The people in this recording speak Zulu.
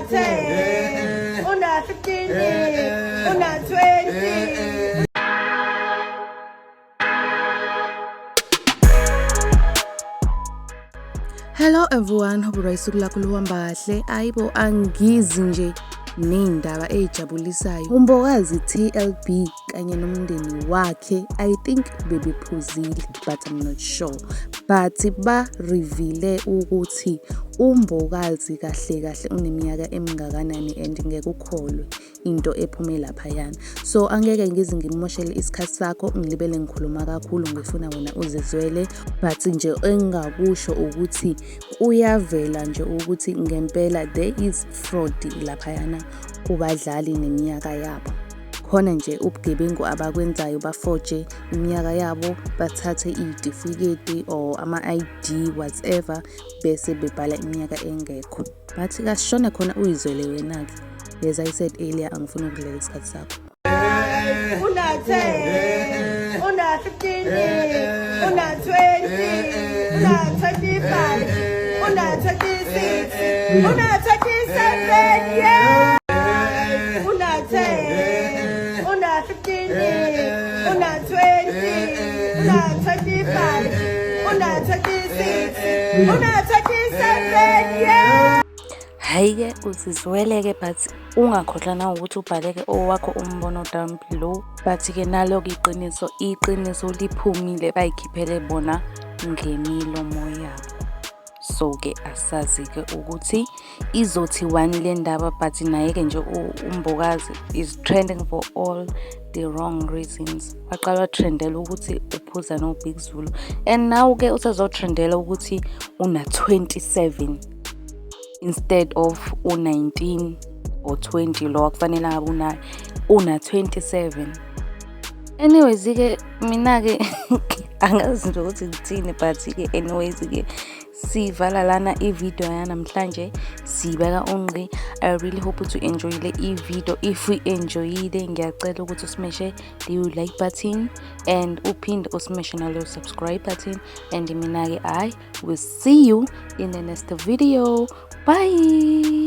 Una 10, una 15, una 20. Hello everyone, hope usuku lakho luhamba kahle. Ayibo angizi nje ney'ndaba ey'jabulisayo. UMbokazi TLB kanye nomndeni wakhe, I think bebephuzile but I'm not sure. But ba-reveal-e ukuthi uMbokazi kahle kahle uneminyaka emingakanani and ngeke ukholwe into ephume laphayana. So angeke ngize ngimoshele isikhathi sakho ngilibele ngikhuluma kakhulu ngifuna wena uzizwele, but nje engingakusho ukuthi kuyavela nje ukuthi ngempela there is fraud laphayana kubadlali neminyaka yabo. Khona nje ubugebengu abakwenzayo, bafoje iminyaka yabo, bathathe iy'tifiketi or ama-ID whatever, bese bebhala iminyaka engekho. But kasishone khona uyizwele wena-ke. As I said earlier, angifuni ukudlela isikhathi sakho. Una 10, una 15, una 20, una 25, una 26, una 27, yeah! Una 10, una 15, una 20, una 25, una 26, una 27, yeah! Hhayi-ke uzizwele-ke, but ungakhohlwa nawukuthi ubhale-ke owakho umbono down below. But-ke nalo-ke iqiniso, iqiniso liphumile, bayikhiphele bona ngemilomo yabo. So-ke asazi-ke ukuthi izothiwani le ndaba, but naye-ke nje uMbokazi is trending for all the wrong reasons. Waqala watrendela ukuthi uphuza no-Big Zulu and now-ke usezotrendela ukuthi una-27 instead of u-19 or 20 lo akufanele ngabe unayo, una-27. Anyways-ke mina-ke angazi nje ukuthi ngithini, but-ke anyways-ke sivala lana i-video yanamhlanje, sibeka ungqi. I really hope ukuthi u-enjoyile i-video. If u-enjoyile, ngiyacela ukuthi usmeshe leyo like button and uphinde usmeshe naleyo subscribe button, and mina-ke I will see you in the next video. Bye.